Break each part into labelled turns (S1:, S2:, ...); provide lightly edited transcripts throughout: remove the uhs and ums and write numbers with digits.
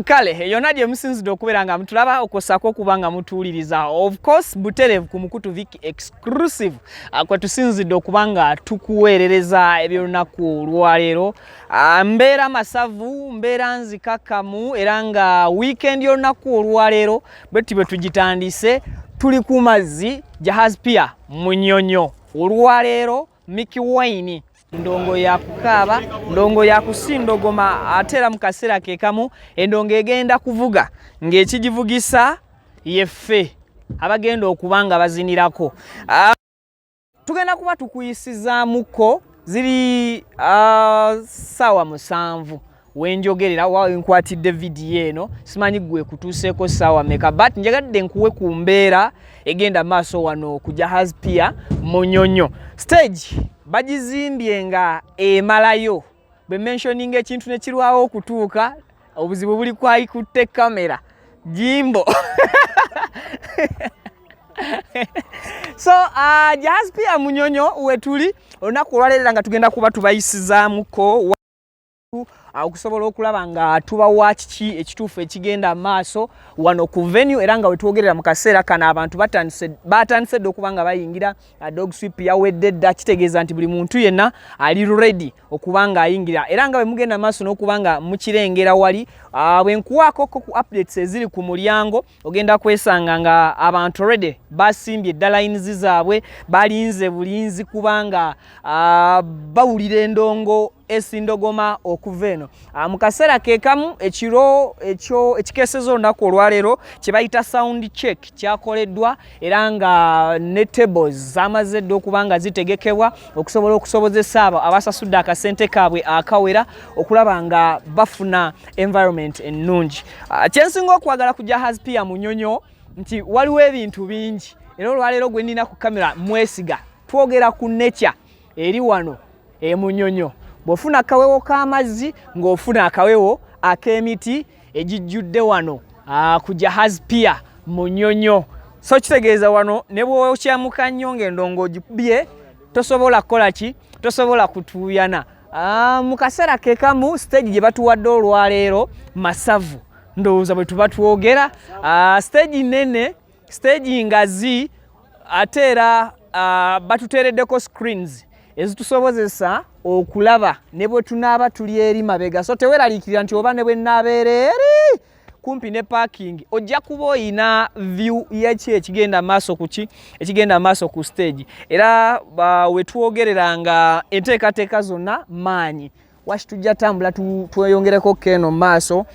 S1: Kale yonna gye musinzidde okubeera nga mutulaba, okwossaako okuba nga mutuwuliriza, of course butereevu ku mukutu Vic Exclusive, kwe tusinzidde okuba nga tukuweerereza ebyolunaku olwaleero. Mbeera masavu, mbeera nzikakkamu, era nga weekend y'olunaku olwaleero bwetti bwe tugitandise. Tuli ku mazzi Jahaz Pier Munyonyo. Olwaleero Mikie Wine, ndongo ya kukaaba, ndongo ya kusindogoma, ate era mu kaseera ke kamu endongo egenda kuvuga ng'ekigivugisa yeffe abagenda okuba nga bazinirako. Tugenda kuba tukuyisizaamuko. Ziri 7:00 wenjogerera, wa nkwatidde vidiyo eno. Simanyi gwe kutuuseeko ssaawa meka, but njagadde nkuwe ku mbeera egenda maaso wano ku Jahaz Pier Munyonyo. Stage bagizimbye nga emalayo. Bwe mentioninga ekintu ne kirwawo okutuuka, obuzibu buli kwayikutte kamera jimbo. So Jahaz Pier Munyonyo wetuli olunaku olwaleero nga tugenda kuba tubayisizaamuko okusobola okulaba nga tubawa kiki ekituufu ekigenda maaso wano ku venue. Era nga wetwogerera mu kaseera kano, abantu batandise dda okuba nga bayingira. Dog sweep yawedde dda, kitegeeza nti buli muntu yenna ali ready okuba nga ayingira. Era nga bwe mugenda maaso n'okuba nga mukirengera wali, bwe nkuwaako ku updates eziri ku mulyango, ogenda kwesanga nga abantu already basimbye dda lines zaabwe, balinze bulinzi kubanga bawulira endongo esindogoma okuva eno. Mu kaseera ke kamu, ekiro ekyo ekikeeseza olunaku olwaleero kye bayita sound check kyakoleddwa, era nga ne tables zamaze dda okuba nga zitegekebwa okusobola okusobozesa abo abasasudde akasente kaabwe akawera okulaba nga bafuna environment ennungi. Kyensinga okwagala ku Jahaz Pier Munyonyo nti waliwo ebintu bingi, era olwaleero gwe nnina ku kamera mwesiga. Twogera ku nature eri wano emunyonyo. Bw'ofuna akawewo k'amazzi, ng'ofuna akawewo ak'emiti egijjudde wano ku Jahaz Pier Munyonyo. So kitegeeza wano ne bw'okyamuka nnyo ng'endongo ogikubye, tosobola kukola ki, tosobola kutuuyana. Mu kaseera ke kamu, stage gye batuwadde olwaleero masavu. Ndowooza bwe tuba twogera stage nene, stage ngazi, ate era batuteereddeko screens ezitusobozesa okulaba ne bwe tunaaba tuli eri mabega. So teweeraliikirira nti oba ne bwe nnaabeera eri kumpi ne parking, ojja kuba oyina view yaki ekigenda maaso ku ki ekigenda maaso ku stage. Era wetwogerera nga enteekateeka zonna maanyi waki, tujja tambula tweyongereko keno mu maaso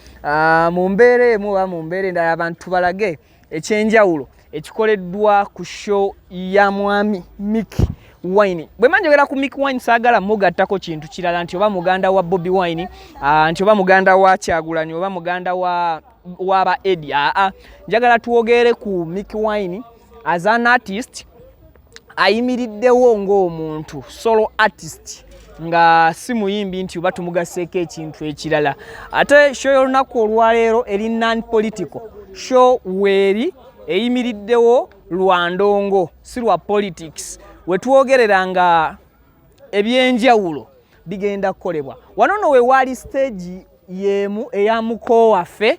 S1: mu mbeera emu oba mu mbeera endala, abantu tubalage ekyenjawulo ekikoleddwa ku show ya mwami Mikie Wine. Bwe manjogera ku Mikie Wine, saagala mugattako kintu kirala nti oba muganda wa Bobi Wine, nti oba muganda wa Kyagulanyi, oba muganda wa waba Eddie. Aa, njagala twogere ku Mikie Wine as an artist ayimiriddewo ng'omuntu, solo artist, nga si muyimbi nti oba tumugaseeko ekintu ekirala. Ate show y'olunaku olwaleero eri non political show, weeri eyimiriddewo lwa ndongo, si lwa politics. Wetwogerera nga ebyenjawulo bigenda kukolebwa wano no, we waali stage y'emu eya muko waffe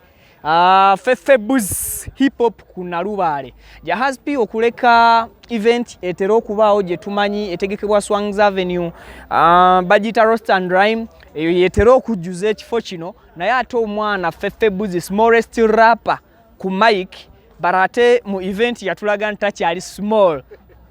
S1: Fefe Buz hip hop ku Nalubaale. Jahaz Pier okuleka event etera okubaawo gye tumanyi etegekebwa Swangs Avenue, bagiyita Roast and Rhyme, eyo yetera okujjuza ekifo kino. Naye ate omwana Fefe Buz, smallest rapper ku mic, but ate mu event yatulaga nti takyali small,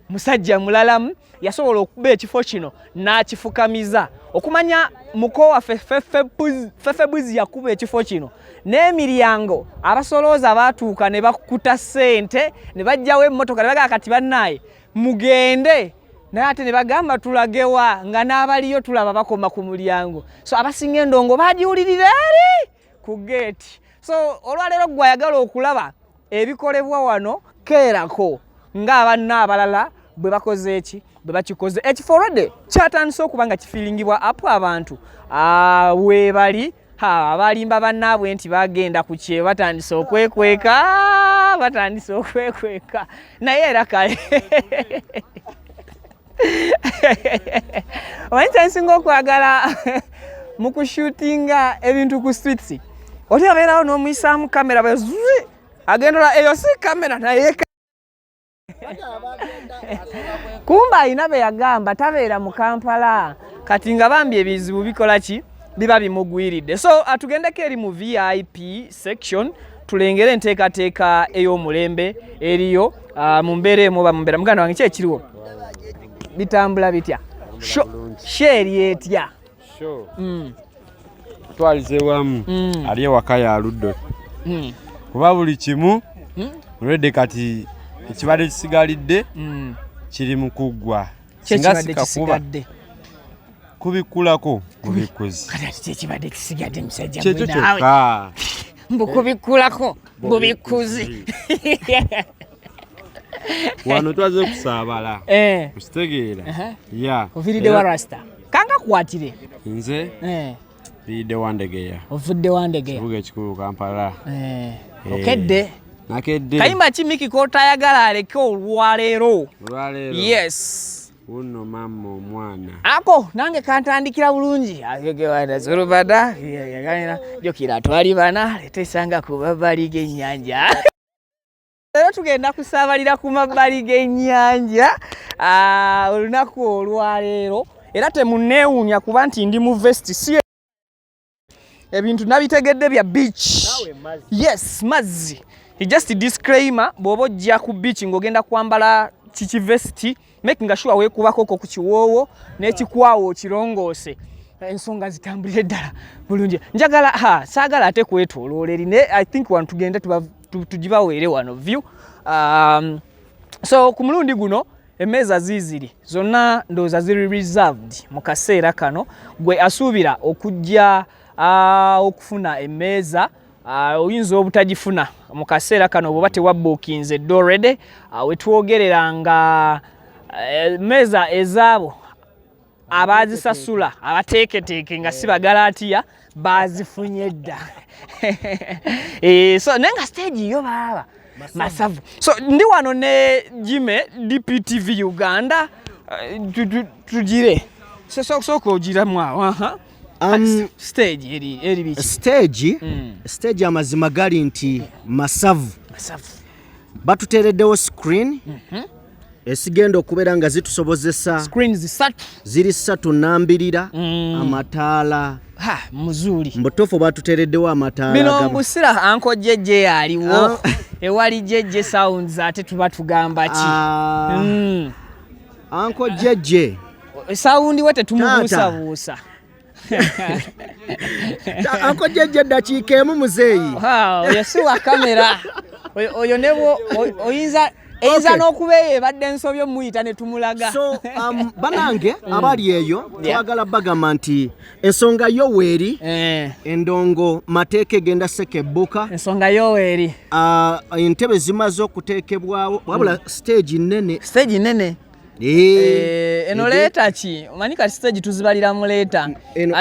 S1: musajja mulalamu, yasobola okuba ekifo kino n'akifukamiza. Okumanya muko waffe Fefe Buzi yakuba ekifo kino n'emiryango, abasolooza baatuuka ne bakuta ssente ne bajjawo emmotoka ne bagamba, "Kati bannaaye mugende." Naye ate ne bagamba, "Tulagewa?" Nga n'abaliyo tulaba bakoma ku mulyango. So abasinga endongo bagiwulirira eri ku geeti. So olwaleero gwe ayagala okulaba ebikolebwa wano, keerako ng'abanna abalala bwe bakoze eki bwe bakikoze. Ekifo already kyatandise okuba nga kifillingibwa up, abantu weebali. Abalimba bannaabwe nti bagenda ku kye, batandise okwekweka, batandise okwekweka. Naye era kale, omanyi kyensinga okwagala mu kushootinga ebintu ku streets? Oli abeerawo n'omuyisaamu kamera bwe agenda eyo si kamera naye kumba alina be yagamba tabeera mu Kampala kati nga bambi ebizibu bikola ki biba bimugwiridde. So atugendeko eri mu VIP section tulengere enteekateeka ey'omulembe eriyo mu mbeera emu oba mu mbeera. Muganda wange, ki ekiriwo? Bitambula bitya? Show eri etya?
S2: Twalize wamu. Ali ewaka ya luddo kuba buli kimu olwedde kati ekibadde kisigalidde kiri mu kuggwa. Singa
S1: kyekibadde
S2: sikakuba
S1: kisigadde?
S2: Kubikkulako bubikkuzi.
S1: Kati ati kyekibadde kisigadde, musajja
S2: Kyekyo
S1: gwe naawe.
S2: kyokka.
S1: Mbukubikkulako bubikkuzi.
S2: Wano twaze kusaabala. Okitegeera? Ya.
S1: Oviiridde wa rasta kanga kukwatire.
S2: Nze viiridde Wandegeya.
S1: Ovudde Wandegeya.
S2: Kibuga ekikulu Kampala.
S1: Okedde.
S2: Nakedde.
S1: Kayimba ki Miki kotayagala aleke olwaleero?
S2: Olwaleero?
S1: Yes.
S2: Wuno mama omwana.
S1: Ako nange kantandikira bulungi. Agegewanda zulubada jokira twali bana leeta esanga ku mabbali g'ennyanja. Leero tugenda kusaabalira ku mabbali g'ennyanja. Ah, olunaku olwaleero era temunneewuunya kuba nti ndi mu vest, si ebintu nabitegedde bya beach. Yes, mazzi. Just disclaimer, bw'oba ojja ku beach ng'ogenda kwambala kiki vest, making sure weekubako ku kiwoowo n'ekikwawo okirongoose, ensonga zitambulire ddala bulungi. Njagala ha saagala ate kwetooloola eri, naye I think wano tugende tugibaweere wano view. So ku mulundi guno emmeeza ziiziri zonna ndowooza ziri reserved mu kaseera kano. Gwe asuubira okujja okufuna emmeeza, oyinza obutagifuna mu kaseera kano bw'oba tewabookinze dda already. Wetwogerera nga mmeeza ezaabo abaazisasula abateeketeeke nga si bagalaatiya baazifunye dda. So naye nga stage yo baaba masavu. So ndi wano ne Jime DPTV Uganda. Tugire. So sooka ogiramu awo, aha. Stage eri biki?
S3: Stage, stage amazima gali nti masavu.
S1: Masavu.
S3: Batuteereddewo screen esigenda okubeera nga zitusobozesa.
S1: Screens ssatu.
S3: Ziri ssatu nambirira. Amataala
S1: Ha muzuuli.
S3: Mbutuufu batuteereddewo amataala.
S1: Bino mbusira uncle JJ aliwo. Ewali JJ Sounds ate tuba tugamba ki?
S3: Ah, Uncle JJ.
S1: Sound we tetumubuusabuusa.
S3: Uncle JJ, ddakiika emu muzeeyi.
S1: Ha, oyo si wa kamera. Oyo nebo oyinza eyinza n'okuba eyo ebadde ensobi omuyita ne tumulaga.
S3: So banange abali eyo, twagala bagamba nti ensonga yo weeri. Endongo mateeka egenda sekebbuka.
S1: Ensonga yo weeri.
S3: Entebe zimaze okuteekebwawo, wabula stage nene.
S1: Stage nene. Eno letter ki? Omanyi kati stage tuzibalira mu letter.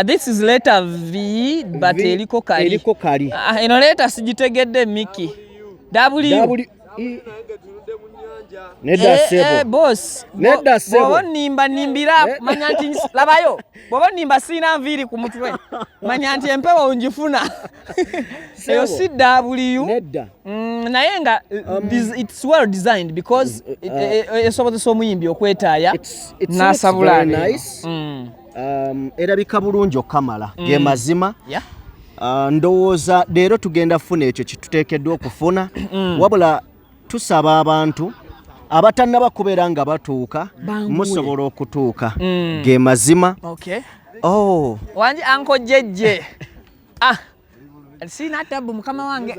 S1: This is letter V, but
S3: V,
S1: eriko kali.
S3: Eriko kali.
S1: Ah, eno letter sigitegedde, Miki. W.
S3: W, E. Nedda ssebo.
S1: Boss.
S3: Nedda ssebo.
S1: Bw'oba onnimba nnimbira, manya nti labayo. Bw'oba onnimba siina nviiri ku mutwe. Manya nti empewo ngifuna. Eyo si W.
S3: Nedda.
S1: Naye nga it's well designed because esobozesa omuyimbi okwetaaya
S3: It looks
S1: n'asabula
S3: very
S1: ate.
S3: nice. Erabika bulungi okukamala, ge mazima. Ndowooza leero tugenda kufuna ekyo kyetuteekeddwa okufuna, wabula tusaba abantu abatannaba kubeera nga batuuka,
S1: Banguwe.
S3: musobola okutuuka, ge mazima. Oh.
S1: Wangi uncle JJ. Ah. Sina tabu mukama wange.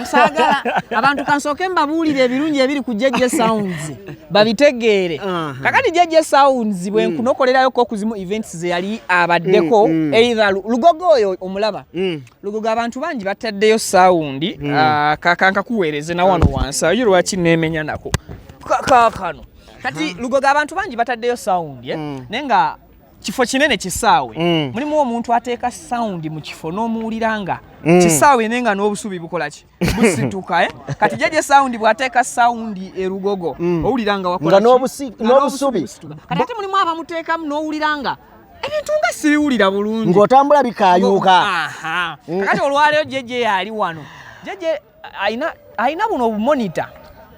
S1: Saagala abantu kansooke mbabuulire ebirungi ebiri ku JJ Sounds babitegeere. Kakati JJ Sounds bwe nkunokolerayoko okuzimu events ze yali abaddeko, either Lugogo oyo omulaba. Lugogo abantu bangi bataddeyo sound. Kankakuweereze na wano wansi ayo lwaki neemenya nako kaakano. Kati Lugogo abantu bangi bataddeyo sound, eh? Naye nga kifo kinene kisaawe. Mulimu omuntu ateeka sound mu kifo n'omuwulira nga kisaawe naye nga n'obusubi bukola ki, busituka, eh? Kati JJ Sound bw'ateeka sound erugogo, owulira nga wakola
S3: Nga
S1: ki?
S3: N'obusubi.
S1: Busituka. Kati ate mulimu abamuteekamu n'owulira nga Ebintu nga sibiwulira bulungi.
S3: Ng'otambula bikayuuka.
S1: Aha. Kakati olwaleero JJ ali wano. JJ alina buno obumonita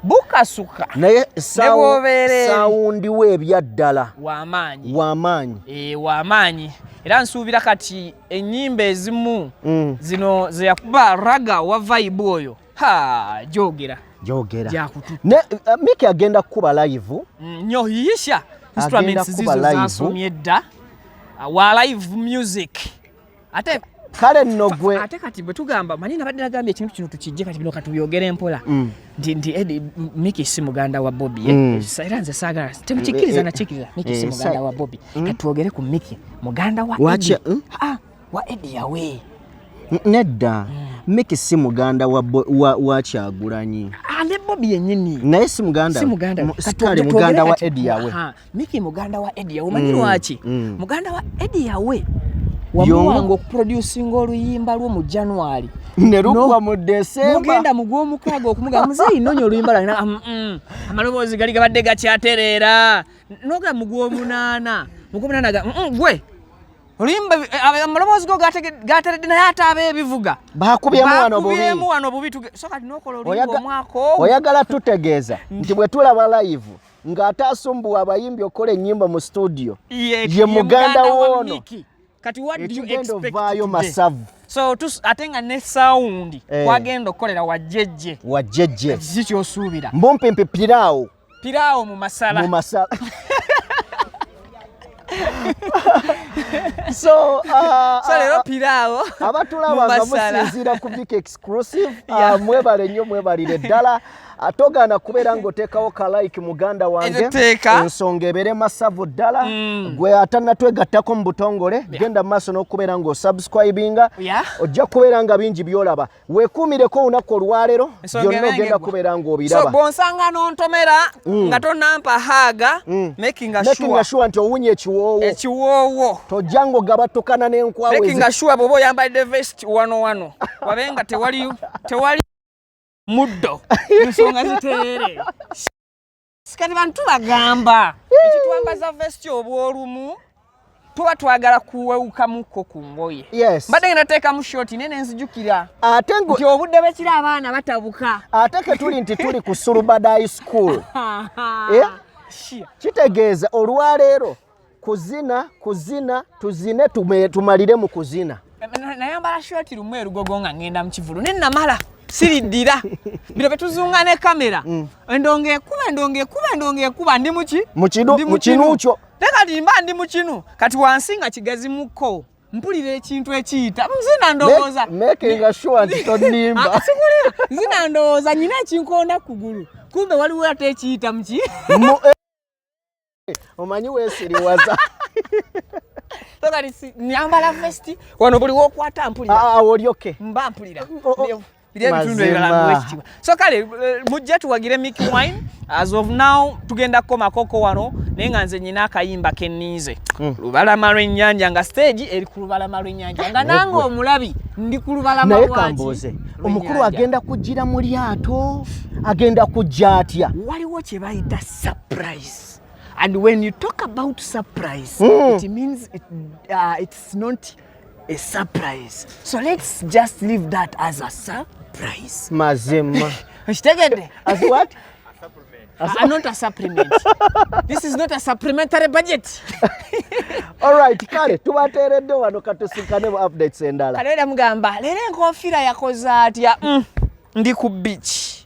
S1: bukasuka.
S3: Naye
S1: bw'obeera eri.
S3: Sound we ebyaddala.
S1: W'amaanyi.
S3: W'amaanyi.
S1: W'amaanyi. Era nsuubira kati ennyimba ezimu zino ze yakuba ragga wa vibe oyo. Ha, jogera.
S3: Jogera.
S1: Jakututa.
S3: Ne Miki agenda kukuba live.
S1: Nnyo yisha.
S3: Agenda
S1: Instruments
S3: kukuba
S1: zizo
S3: live.
S1: zasomye dda. Wa live music. Ate
S3: kale nno gwe
S1: ate kati bwe tugamba manyi nabadde nagambye ekintu kino tukijje kati bino katubyogere mpola. Nti Eddie, Miki si muganda wa Bobi, eh? Era nze saagala temukikkiriza nakikkiriza Miki si muganda wa Bobi. Kati twogere ku Miki muganda wa Eddie. Ah, wa Eddie Yawe.
S3: Nedda. Miki si muganda wa Kyagulanyi.
S1: Ah, ne Bobi yennyini.
S3: Naye si muganda.
S1: Si muganda.
S3: Si
S1: Kati
S3: kale
S1: twogere
S3: muganda wa
S1: kati
S3: Eddie Yawe.
S1: Aha, Miki muganda wa Eddie Yawe. Omanyi lwaki? Muganda wa Eddie Yawe
S3: Y'omu.
S1: wamuwanga okuproducinga oluyimba lwo mu January.
S3: Ne lugwa mu December.
S1: Mugenda mu gw'omukaaga okumugamba muzeeyi noonya oluyimba lwange. Amaloboozi gali gabadde gakyatereera. N'ogamba mu gw'omunaana. Mu gw'omunaana ga, gwe. Oluyimba, amaloboozi go gateredde naye ate ab'ebivuga.
S3: Bakubyemu wano bubi.
S1: Bakubyemu wano bubi so kati n'okola oluyimba omwaka ogwo.
S3: Oyagala tutegeeza nti bwe tulaba live ng'ate asumbuwa abayimbi okukola ennyimba mu studio.
S1: Ye,
S3: Ye muganda
S1: muganda wa
S3: w'ono.
S1: Miki. Kati what do you
S3: Ekigenda
S1: expect
S3: ovaayo
S1: today?
S3: masavu.
S1: So, ate nga ne sound kwagenda okukolera wa JJ.
S3: Wa JJ.
S1: Kiki ky'osuubira?
S3: Mbumpimpi piraawo.
S1: Piraawo mu masala.
S3: Mu masala. So,
S1: So leero piraawo
S3: abatulaba
S1: mu
S3: nga
S1: masala.
S3: musinziira ku Vic Exclusive, mwebale nnyo, mwebalire ddala. Togaana kubeera ng'oteekawo ka like muganda wange.
S1: Ezo teeka.
S3: Ensonga ebeere masavu ddala. Gwe atannatwegattako mu butongole, genda mu maaso n'okubeera ng'osubscribinga. Ojja kubeera nga bingi by'olaba. Weekuumireko olunaku olwaleero,
S1: Ensonga
S3: byonna
S1: ebeere
S3: ogenda
S1: ng'eggwa.
S3: kubeera ng'obiraba.
S1: So bw'onsanga n'ontomera nga tonnampa haaga, making
S3: Making
S1: sure
S3: sure nti owunya ekiwoowo.
S1: Ekiwoowo.
S3: Tojja ng'ogabatukana n'enkwawa
S1: Making sure bw'oba oyambadde vest wano wano, wabe nga tewali muddo. Ensonga zitereere. Kati bantu bagamba ekitwambaza vest obw'olumu tuba twagala kuwewukamuko ku ngoye. Mbadde ngenda teekamu short naye ne nzijukira
S3: Ate
S1: nti obudde bw'ekiro abaana batabuka.
S3: Ate ke tuli nti tuli ku Sulubadai School.
S1: Shia.
S3: Kitegeeza olwaleero kuzina, kuzina, tuzine, tumalire mu kuzina.
S1: Nayambala short lumu erugogo nga ngenda mu kivulu ne namala siriddira. Bino bye tuzunga ne kamera. Endongo ekuba, endongo ekuba, endongo ekuba, ndi muki?
S3: Mu kinu,
S1: Ndi mu
S3: mu kinu
S1: kinu.
S3: kyo.
S1: Naye kati mba ndi mu kinu, kati wansi nga kigazimuko. Mpulira ekintu ekiyita. Nzina ndowooza.
S3: Making sure nti tonnimba.
S1: Ah, sikulira. Nzina ndowooza nyina ekinkoona ku kugulu. Kumbe waliwo ate ekiyita mu ki?
S3: Omanyi weesiriwaza.
S1: So kati nyambala vest wano buli w'okwata mpulira.
S3: Ah, ah, oli okay.
S1: Mba mpulira.
S3: Oh, oh.
S1: Biri ebitundu
S3: Mazima.
S1: ebirala mbiwa ekitiibwa. So kale, mujje tuwagire Mickey Wine. As of now tugenda kukomako wano naye nga nze nyina akayimba ke nninze. Lubalama lw'ennyanja nga stage eri ku lubalama lw'ennyanja nga nange omulabi ndi ku lubalama
S3: Naye
S1: lwaki?
S3: kambuuze, omukulu
S1: Lw'ennyanja.
S3: agenda kujjira mu lyato, agenda kujja atya?
S1: Waliwo kye bayita surprise. And when you talk about surprise, it means it's not a surprise. So let's just leave that as a surprise.
S3: Mazima.
S1: Okitegedde?
S3: As what?
S1: Not a supplement. This is not a supplementary budget.
S3: All right, kale tubateeredde wano katusinkane mu updates endala.
S1: Kale era mugamba leero enkofiira yakoze atya? Ndi ku beach.